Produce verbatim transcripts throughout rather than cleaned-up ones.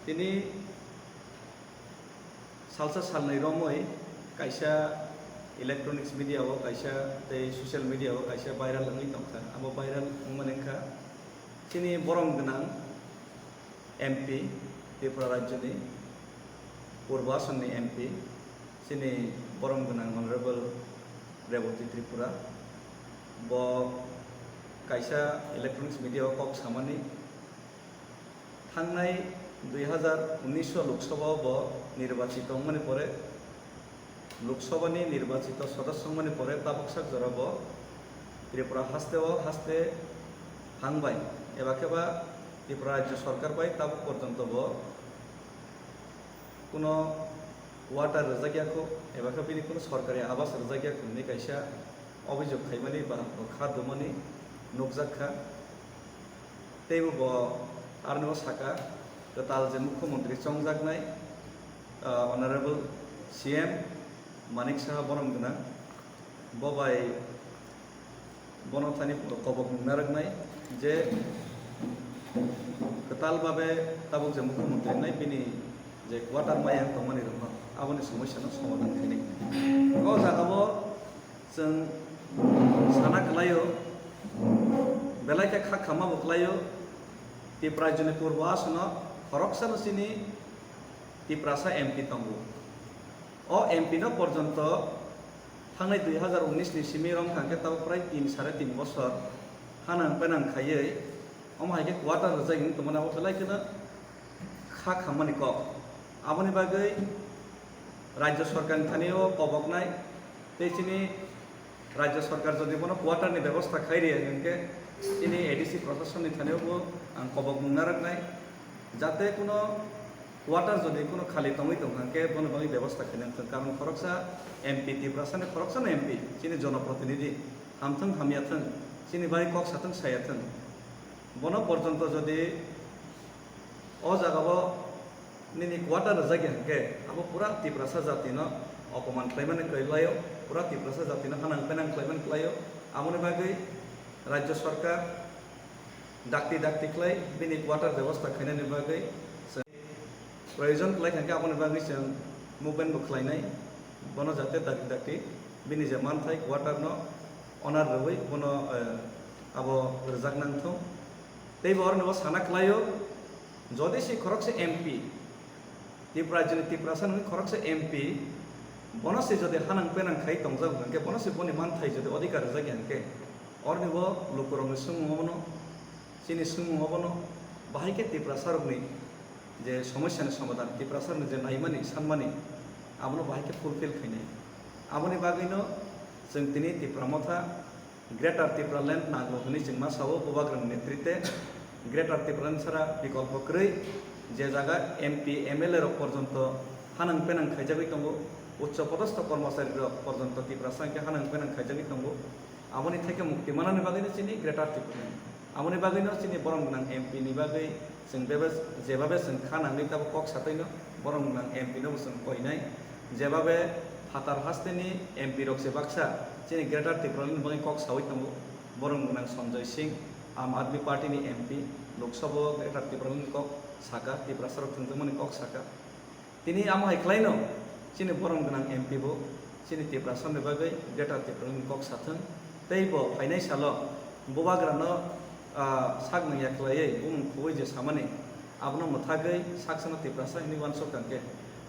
Tini salsa salnwi romwi kaisa electronics media o kaisa tei social media o kaisa viral wngwi tongkha. Abo viral wngmani wngkha chini borom gwnang M P, Tripura rajyoni Purbo Asonni M P, chini borom gwnang Honorable Reboti Tripura. Bo kaisa electronics media o kok samani, thangnai dui hazar unnish o Lok Sabha o bo nirbachito wngmani pore, Lok Sabha ni nirbachito sodosyo wngmani pore tabuksak jora bo Tripura haste o haste hang bai eba khe ba Tripura Rajya Sorkar bai tabuk porjonto bo kuno quarter rwjak ya kho, eba khe bini kuno sorkari abas rwjak ya kho hwnwi kaisa obhijog khaimani ba kha dumani nukjak kha. Teibo bo aroni o saka, kwtal je mukhyamantri chongjaknai, ah, Honorable C M Manik Saha borom gwnang, bo bai bono thani kobok narwknai je kwtal babe tabuk je mukhyamantri wngnai bini je quarter maya wng tongmani rokno aboni somosya no somadhan khainai. O jaga o chwng sana kwlaio, belai khe kha khama bo kwlaio, Tipra Rajyoni Purbo Asono khoroksano chini Tiprasa M P tongo. O M P no porjonto thangnai dui hazar unnish ni simi romkha hwnkhe tabuk prai tin sare tin bosor hanang penang khaiwi, omo hai khe quarter rwjak wng tongmani abo belai kheno kha khammani kok. Aboni bagwi Rajya Sorkarni thani o koboknai tei chini Rajya Sorkar jodi bono quarter ni bebosta khai rwya hwnkhe chini A D C Prasasonni thani o bo ang kobok mung narwknai, jate kuno quarter jodi kuno khali tongwi tongkha hwnkhe bono bagwi bebosta khaina thwng, karon khoroksa M P, Tiprasani khoroksano M P, chini jonoprotinidhi, hamthwng hamya thwng, chini bagwi kok sathwng saya thwng, bono porjonto jodi o jaga o nini quarter rwjak ya hwnkhe abo pura Tiprasa jati no opoman khlaimani kwlaio, pura Tiprasa jati no hanang penang khlaimani kwlaio. Aboni bagwi Rajya Sorkar dakti dakti khlai bini quarter bebosta khainani bagwi chwng proyojon khlai kha hwnkhe aboni bagwi chwng movement bo khlainai, bono jate dakti dakti bini je manthai quarter no owner rwui bono, eh, abo rwjak nang thung. Tei bo oroni bo sana khlaio, jodi se khoroksa M P, Tripura Rajyoni Tiprasa nungni khoroksa M P, bono se jodi hanang penang khai tongjak hwnkhe, bono se boni manthai jodi odhikar rwjak ya hwnkhe, oroni bo lukurokni swngmung obono, chini swngmung obono, bahai khe Tiprasarokni je somosyani somadhan, Tiprasarokni je naimani, sanmani, abono bahai khe fulfill khainai. Aboni bagwino chwng tini Tipra Motha Greater Tipraland nango hwnwi chwng ma sao, Bubagrani netrite Greater Tipraland sara bikolpo kwrwi, je jaga M P, M L A rok porjonto hanang penang khaijagwi tongo, uccho podosto kormosari rok porjonto Tiprasa hwnkhe hanang penang khaijagwi tongo. Aboni theke mukti manani bagwino chini Greater Tipraland, aboni bagwino chini borom gwnang M P ni bagwi chwng bebe-, jebabe chwng kha nangwi tabuk kok satwino borom gwnang M P no bo chwng koinai. Jebabe phatar hasteni M P rok se baksa chini Greater Tipraland ni bagwi kok saui tongo, borom gwnang Sanjoy Singh, Aam Aadmi Party ni M P, Lok Sabha o Greater Tipraland ni kok saka, Tiprasa rok thwngjakmani kok saka. Tini amo hai khlaino chini borom gwnang M P bo chini Tiprasa ni bagwi Greater Tipraland ni kok sathwng, tei bo phainai salo Bubagrano, ah, sak nangya khlaiwi bumung khubui je samani, abono mwthagwi saksano Tiprasa hinwi uansuk kha hwnkhe,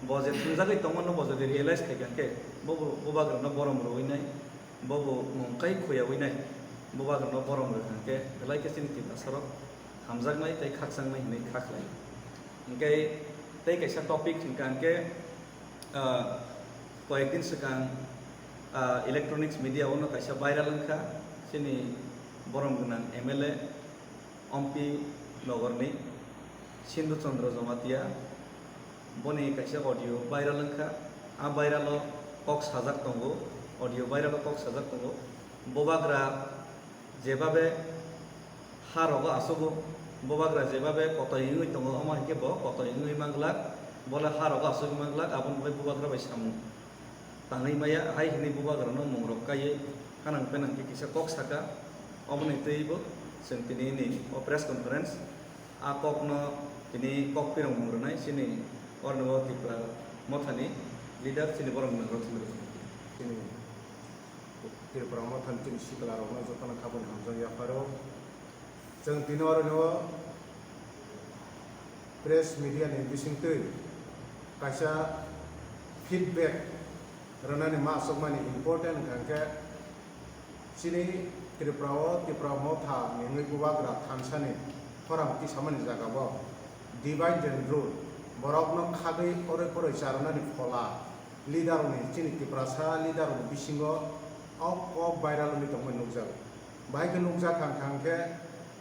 bo je thwngjagwi tongmano bo jodi realize khai kha hwnkhe, bo bo Bubagrano borom rwui nai, bo bo mung kai khuyaui nai, Bubagrano borom rw kha hwnkhe belai khe chini Tiprasarok hamjaknai tei khakchangmani hinwi kha khlai. Hwnkhe tei kaisa topic hwnkha hwnkhe, ah, koyekdin swkang, ah, electronics media o no kaisa viral wngkha, chini borom gwnang M L A Ompi Nogorni Sindhu Chandra Jamatia, boni kaisa audio viral wngkha. A viral o kok sajak tongo, audio viral o kok sajak tongo, Bubagra jebabe ha rogo achugo, Bubagra jebabe kotoi wngwi tongo, omo hai khe bo kotoi wngwi manglak, bo le ha rogo achugwi manglak, aboni bagwi Bubagra bai samung tangwi maya, hai hwnwi Bubagrano mungrok kaiwi hanang penang khe kisa kok saka. Oboni twibo chwng tini ni o press conference a kokno Tini kok pirong mung rwnai chini orni o Tipra Mothani leader chini borok nang rok chini rok. Chini Tripura Mothani chini sikla rokno jotono khaboni hamjak yapharo. Chwng tini oroni o press media ni bisingtwi kaisa feedback rwnani ma aswkmani important hwnkha khe, chini Tripura o Tipra Motha ni wngwi bubagra thansani khorang tisamani jaga o divide and rule, borokno khagwi oroi poroi charwnani phola leader rokni, chini Tiprasa leader rokni bisingo o kok viral wngwi tongmani nukjago. Bahai khe nukjak kha hwnkha hwnkhe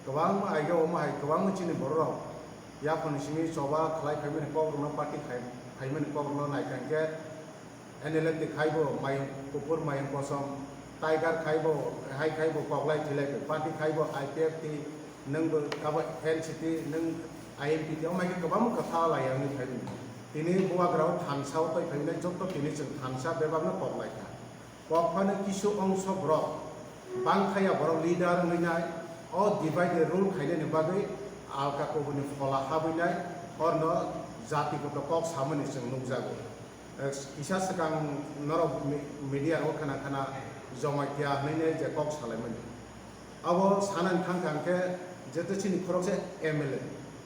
kwbangma aigao omo hai kwbangma chini bororok yaphangni simi choba khlai phaimani kokrokno party khai phaimani kokrokno naikha hwnkhe N L F T khaibo mayung kuphur mayung kosom, Tiger khaibo hai khaibo koklai thwilai party khaibo I P F T, nwngbo abo N C T, nwng I M P T, omo hai khe kwbangma kwtha lai wngwi phaimani. Tini bubagrao thansa o twi phaimani, joto tini chwng thansa bebakno koklai kha. Kok phano kisu ongso borok bangthaya borok leader wngwi nai, o divide and rule khainani bagwi alka kubuni phola habwi nai, orno jati koto kok samani chwng nukjago. Eh, kisa swkang norok mi-, media o khana khana Jamatia hwnwi nai je kok salaimani. Abo sanani thang thang khe, jeto chini khoroksa M L A,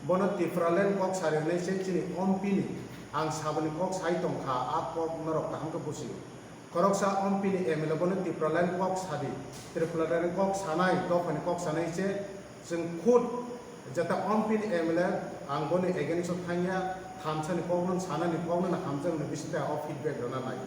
bono Tipraland kok sari hwnwi se chini ompini ang saboni kok sai tongkha, a kok norok kaham khe busi. Khoroksa ompini M L A bono Tipraland kok sadi, Tipraland kok sanai, dophani kok sanai se chwng khud jeto ompini M L A ang boni against o thangya, thamsani kokno sanani kokno hamjakno bisingtwi o feedback rwna nai.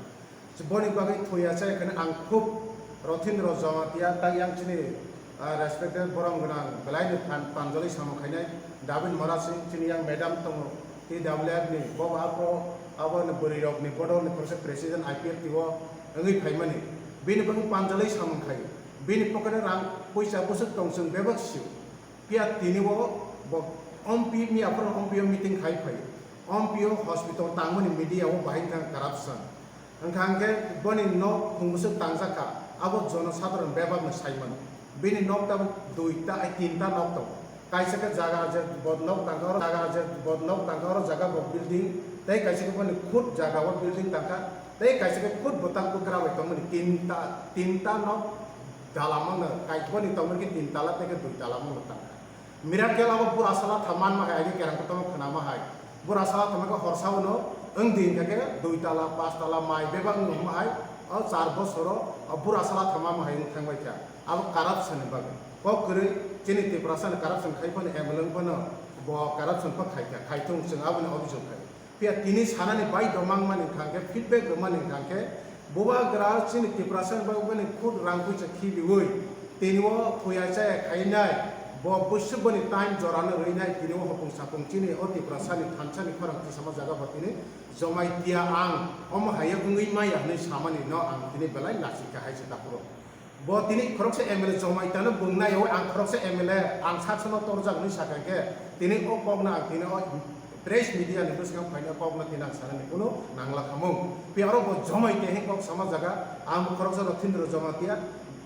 Boni bagwi thuya chaya kheno ang khub Rothindro Jamatia tei yang chini, ah, respected borom gwnang belai ni phan-, panjali samung khainai David Mara Singh, chini yang madam tongo T W F ni, bo abo, abo ni bwrwi rok ni bodol ni khoroksa president I P F T o wngwi phaimani. Bini bagwi panjali samung khai, bini pocket o rang puisa bwswk tong chwng bebak sio. Phiya tini o bo ompi miya phano ompi o meeting khai phai. Ompi o hospital tangmani media o bahai wngkha corruption. Wngkha hwnkhe boni nok khunguswk tangjak kha, abo jono sadharon bebak no sai mano. Bini nok tabuk duita, ai tinta nok tongo. Kaisa khe jaga je bo nok tangkha oro, jaga je bo nok tangkha oro jaga bo building, tei kaisa khe boni khud jaga o building tangkha, tei kaisa khe khud bwtak bwkra bai tongmani tinta, tinta nok dalamano, kai boni tongmani khe tin tala tei khe dui tala mano tangkha. Miracle abo bura sala tha manma hai, aini kerang kotorma khnama hai. Bura sala tha manka horsa uno, wng di hwnkha khe dui tala, pas tala mai bebak wng ma hai, o char bosoro, o bura sala tha manma hai wng thang bai kha. Abo corruption ni bagwi. Kok kwrwi chini Tiprasa ni corruption khai phano M L A wng phano bo corruption pha khai kha, khai thung chwng aboni obhijog khai. Phiya tini sanani bai domang mani hwnkha khe, feedback rwmani hwnkha khe, bubagra chini Tiprasa ni bagwi bini khud rang puisa khibiwi tini o thuya chaya khainai, bo bwswk boni time jorano rwinai, tini o hopung sapung chini o Tiprasa ni thansa ni khorang tisama jaga bo tini Jamatia ang omo hai wngwi maya hwnwi samani no ang tini belai lachikha hai se takhuro. Bo tini khoroksa M L A Jamatia no bung nai, ang khoroksa M L A, ang saksa no torjak hwnwi sakha khe, tini o kok no ang tini o press media ni bwskango phaina kok no tini ang sanani kunu nangla khamung. Pi oro bo Jamatia hin kok sama jaga, ang bo khoroksa Rothindro Jamatia,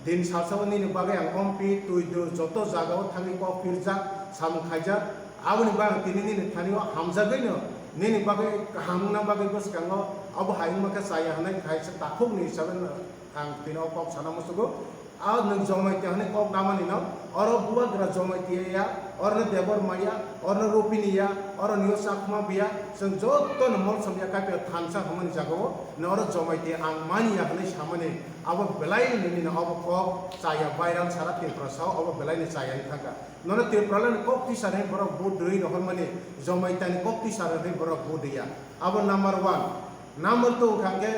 din salsa o nini bagwi ang ompi, twi, dui joto jaga o thangwi kok pirjak, samung khaijak, aboni bagwi tini nini thani o hamjagwi no, nini bagwi kaham wngna bagwi bwskango abo hai wngma khe chaya hwnwi kaisa takhuk ni hisabe no. Ang tini o kok sana musugo, a nwng Jamatia hwnwi kok namani no, oro bubagra Jamatia ya, oro no Debor maya, oro no Rupini ya, oro nio Chakma biya, chwng joto no molsom ya kapya thansa hwnmani jaga o, no oro Jamatia ang mani ya hwnwi samani, abo belai ni nini no abo kok chaya viral sara Tripura sao, abo belai ni chaya ni thangka. Nono Tripura ni kok tisar hwnwi borok vote rwi rohormani, Jamatia ni kok tisar hwnwi borok vote ya. Abo number one. Number two hwnkha khe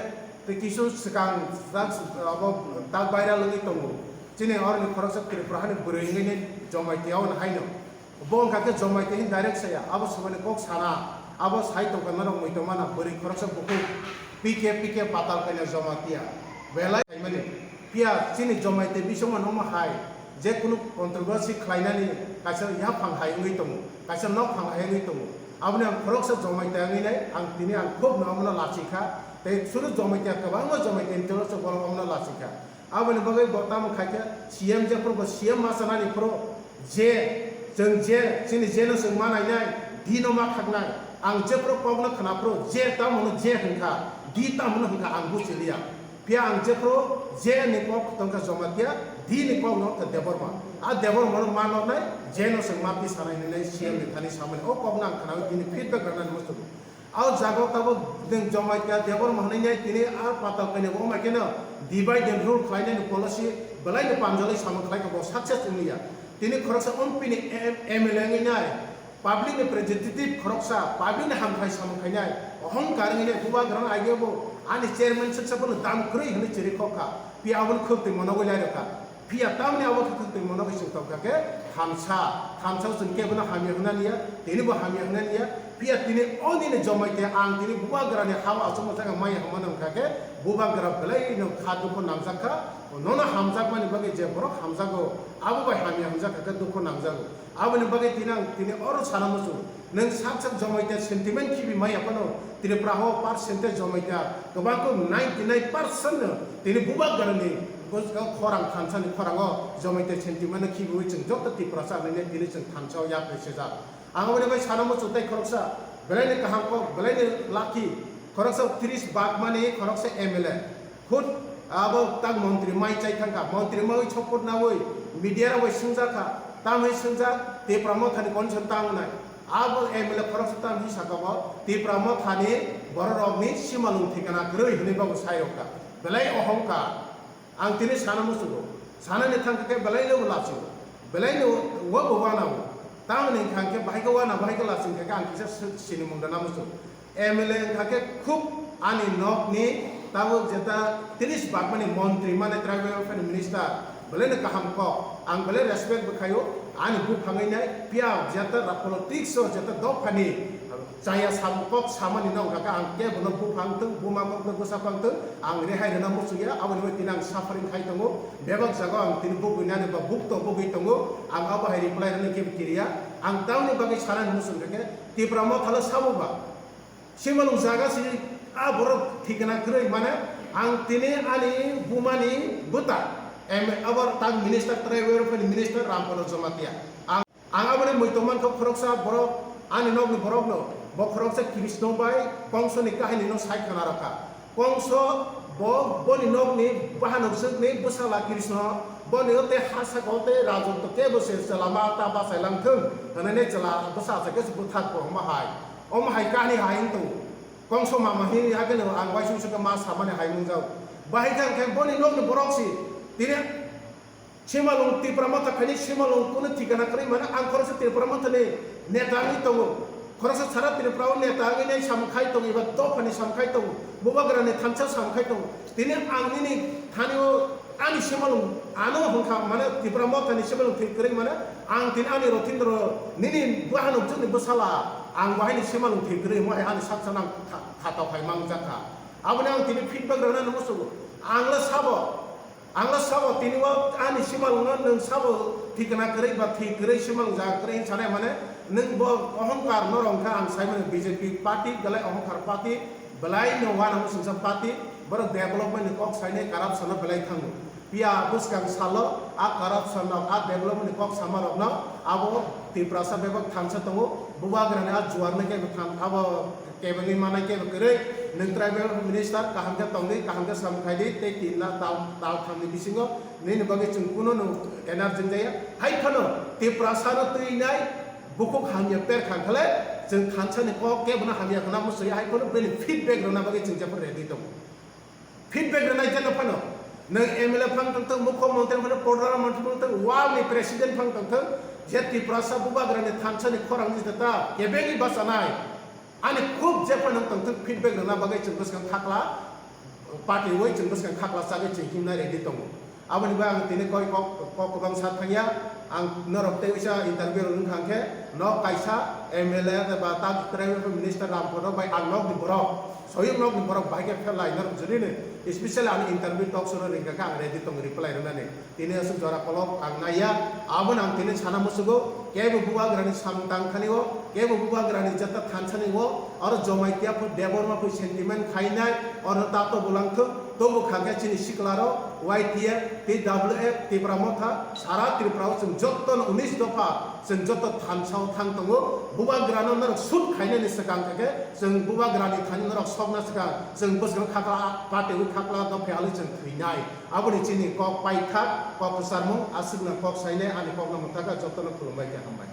tei kisu swkang tak, abo tak viral wngwi tongo. Chini oroni khoroksa Tripura hani bwrwi wngwi ni Jamatia o haino. Bo wngkha khe Jamatia hwn direct saya, abo swmani kok sana, abo sai tongkha norok muitomana bwrwi khoroksa bukhuk P K P K patal kaina Jamatia. Belai saimani. Phiya chini Jamatia bisingma no omo hai, je kunu controversy khlainani kaisa yaphang hai wngwi tongo, kaisa nokphang hai wngwi tongo. Aboni ang khoroksa Jamatia wngwi nai, ang tini ang khub no omono lachikha, tei suru Jamatia kwbangma Jamatia ni tolo se borok omono lachikha. Aboni bagwi bo tamo khaikha C M je phuru bo C M ma sanani phuru je chwng je chini je no chwng ma nainai, Di no ma khaknai, ang jephru kokno khnaphru, je tamono je hwnkha, di tamono hwnkha ang buchiliya. Phiya ang jephru je ni kok tongkha Jomatia, di ni kok no tha Debbarma. A Debbarma no ma noknai, je no swng ma pi sanai hinwi C M ni thani samani. O kokno ang khnawi tini feedback rwnani muchungo. O jaga o tabuk nwng Jomatia Debbarma hinwi nai tini a patal kainwi bo ma khe no divide and rule khlainani policy belai no panjalai samung khlai kha bo success wngya. Tini khoroksa M P ni M-, M L A wngwi nai. Public ni representative khoroksa, public ni hamthai samung khainai, ohongkar wngwi nai bubagrano agebo ani chairman swksa bono dam kwrwi hwnwi chiri khokha, phiya abono khwktwi monogwi lai rwkha. Phiya tamni abo khe khwktwi monogwi chwng tongkha khe thansa, thansa chwng kebono hamya hwnna niya, tinibo hamya hwnna niya, phiya tini o nini Jomatia ang tini bubagrani hao achukma jaga maya hwnmano wngkha khe bubagra belaino kha dukho nangjakha, nono hamjakmani bagwi je borok hamjago abo bai hamya hwnjakha khe dukho nangjago. Aboni bagwi tini ang tini oro sana muchung, nwng sak sak Jomatia sentiment khibi maya phano Tripura o percentage Jomatia kwbang kok ninety nine percent no tini bubagrani khorang thansani khorango Jomatia sentiment no khibiwi chwng joto Tiprasa hinwi tini chwng thansa o yapri sijak. Ang aboni bagwi sana muchung tei khoroksa belaini kaham kok belaini lucky khoroksa tris bag mani khoroksa M L A. Khud abo tak montri mai chai thangkha, montri mai support nawi media rok bai swngjak kha, tamwi swngjak Tipra Mothani condition tang wngnai. Abo M L A khoroksa tamwi saka bo Tipra Mothani borok rokni simalung thikana kwrwi hwnwi bobo sai rok kha. Belai ohongkar. Ang tini sana muchungo. Sanani thangkha khe belai no bo lachio. Belai no wo bo wanao. Tamoni hwnkha khe bahai khe wana bahai khe laching khe ang kisa sinimung rwna muchung. M L A wngkha khe khub ani nokni tabuk jeta tris bagmani montri mane tribal welfare minister belai no kaham kok ang belai respect bwkhaio ani buphangwi nai phiya jeta ra politics o jeta dophani chaya sam kok samani no wngkha khe ang kebono buphang thung buma kok no bwsa phang thung ang rehai rwna muchungya aboni bai tini ang suffering khai tongo bebak jaga ang tini bugwi nani ba bukto bugwi tongo ang abo hai reply rwna kebo kiriya ang tamoni bagwi sanani muchung khe Tipra Mothalo sabo ba. Simalung jaga si a borok thikana kwrwi mane ang tini ani bumani bwta M abo tak minister tribal welfare minister Rampada Jamatia. Ang, ang aboni muitu mankha khoroksa borok ani nokni borokno bo khoroksa Krishna bai kongsoni kahinino sai khna rokha. Kongso bo boni nokni bahanok swkni bwsala Krishna boni o tei ha saka o tei rajotto kebo se chwla ma ta bachai lang thung hwnwi chwla bwsa achai khe se bwthak bo hwnba hai. Omo hai kahini hai wng tongo. Kongso mama hini hakhe no ang waisung saka ma samani hai mung jao. Bahai khe ang khe boni nokni borok si tini Simalung Tipra Motha khaini Simalung kunu thikana kwrwi mano, ang khoroksa Tipra Motha ni neta wngwi tongo, khoroksa sara Tripura o neta wngwi nai samung khai tongo, eba dophani samung khai tongo, bubagrani thansa samung khai tongo. Tini ang nini thani o ani Simalung ano hwnkha mane Tipra Motha ni Simalung thwi kwrwi mane, ang tini ani Rothindro nini bwhanok jwkni bwsala ang bahai ni Simalung thwi kwrwi mo hai ani sak sana ang tha-, thatok hai mangjak kha. Aboni ang tini feedback rwna nungwi sugo, ang le sabo. Ang no sabo tini o ani simalwng no nwng sabo thikna kwrwi ba thwi kwrwi simalwng jaga kwrwi hinwi sanai mane nwng bo ohongkar norok wngkha ang sai mano B J P party belai ohongkar party belai no uanamo singsa party borok development ni kok sainai corruption no belai thango. Piya bwskang salo a corruption rok a development ni kok sama rok no abo Tiprasa bebak thansa tongo bubagrani a juar no kebo thang abo Kebengwi manai kebo kwrwi, nwng tribal minister kaham khe tongdi, kaham khe samung khaidi, tei tin lakh tal, tal thamni bisingo nini bagwi chwng kuno no energy jaya. Hai phano Tiprasa no twinai bukhuk hamya per kha khle, chwng thansa ni kok kebo no hamya khna muchungya, hai phano bini feedback rwna bagwi chwng jephru ready tongo. Feedback rwnai jeno phano, nwng M L A phang tongthok, mukho montri phano, prodhan montri phang tongthok, wal ni president phang tongthok, je Tiprasa bubagrani thansa ni khorang ni jeta kebengwi bachanai. Ani khub jephano tongthok feedback rwna bagwi chwng bwskang khakla party wi chwng bwskang khakla chagwi chwng himna ready tongo. Aboni bagwi ang tini koi kok, kok kwbang sa thangya, ang norok tei uisa interview rwng kha khe nok kaisa M L A ba tak tribal minister Rampada bai ang nokni borok, soyung nokni borok bai khe phelai norok juri ni specially ani interview talk show rwng kha ang ready tongo reply rwnani. Tini aswk jora kolok ang naiya, abono ang tini sana musugo, kebo bubagrani samung tang thani o, kebo bubagrani jeta than thani o, oro Jamatia pho Debbarma pho sentiment khainai, oro tato bolangthok, tobo khakhe chini sikla rok, Y T F, T W F, Tipra Motha, sara Tripura o chwng joto no unis dopha, Chwng joto thansa o thang tongo, bubagrano norok shoot khainani swkang khe, chwng bubagrani thani norok sokna swkang, chwng bwskango khakla, pateui khakla no phealwi chwng thwinai. Aboni chini kok paithak, kok kwcharmung, aswkno kok sainai, ani kokno mwthakha, jotono khulumbai khe hambai.